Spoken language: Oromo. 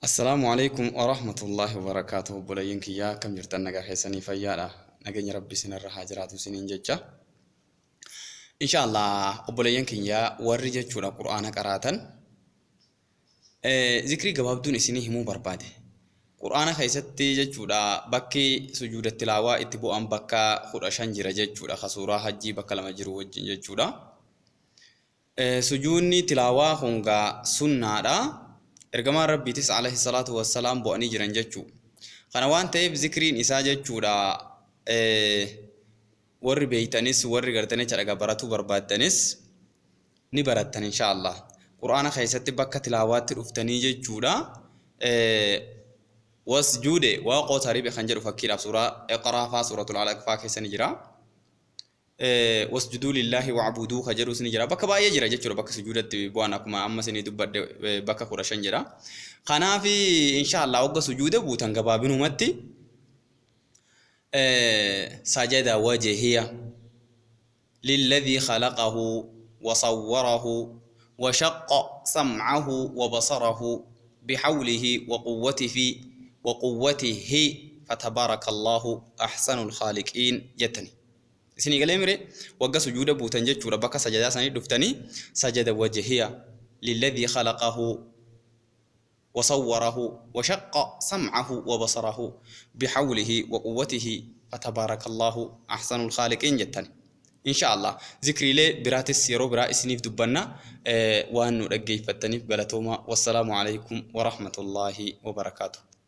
Assalaamu alaikum warahmatullaahi wabarakaatuh. Obboleeyyan kiyyaa, akkam jirtan? Nagaa keessanii? Fayyaadha? Nageenya Rabbi isinirra haa jiraatu isiniin jecha. Insha Allah, obboleeyyan kiyyaa warri jechuudha Qur'aana qaraatan, zikrii gabaabduun isinii himuu barbaade. Qur'aana keessatti jechuudha bakki sujuuda tilaawaa itti bu'an bakka 15 jira jechuudha, ka suuraa Hajjii bakka lama jiru wajjin jechuudha. Sujuudni tilaawaa kun gaa sunnaadha. Ergamaan Rabbiitis alayhi salaatu wassalaam bu'anii jiran jechuu. Kana waan ta'eef zikriin isaa jechuudha, warri beeytanis, warri gartanii jecha dhagaa baratuu barbaaddanis ni barattan insha Allah. Qur'aana keessatti bakka tilaawaatti dhuftanii jechuudha. Wasjuude waaqootaribe kan jedhu, fakkiidhaaf suuraa Iqraa faa, suuratul Alaq faa keessa ni jira. Wasjuduu lillaahi wa'buduu ka jedhus ni jira. Bakka baay'ee jira jechuudha bakka sujuudatti bu'an. Akkuma amma isinii dubbadhe, bakka 15 jira. Kanaaf insha Allah wagga sujuuda buutan gabaabinumatti sajada wajhiya lilladhii khalaqahu wa sawwarahu wa shaqqa sam'ahu wa basarahu bihawlihi wa quwwatihi wa quwwatihi fatabarakallahu ahsanul khaaliqiin jettani. Isinii galee mire? Wagga sujuuda buutan jechuudha bakka sajadaa sanii dhuftanii sajada wajhiya lilladhii khalaqahu wa sawwarahu wa shaqqa sam'ahu wa basarahu bihawlihi wa quwwatihi fatabarakallahu ahsanul khaaliqiin jettani. Insha Allah zikriilee biraatis yeroo biraa isiniif dubbanna. Waan nu dhaggeeffattaniif galatoomaa. Wassalaamu alaikum warahmatullaahi wabarakaatuh.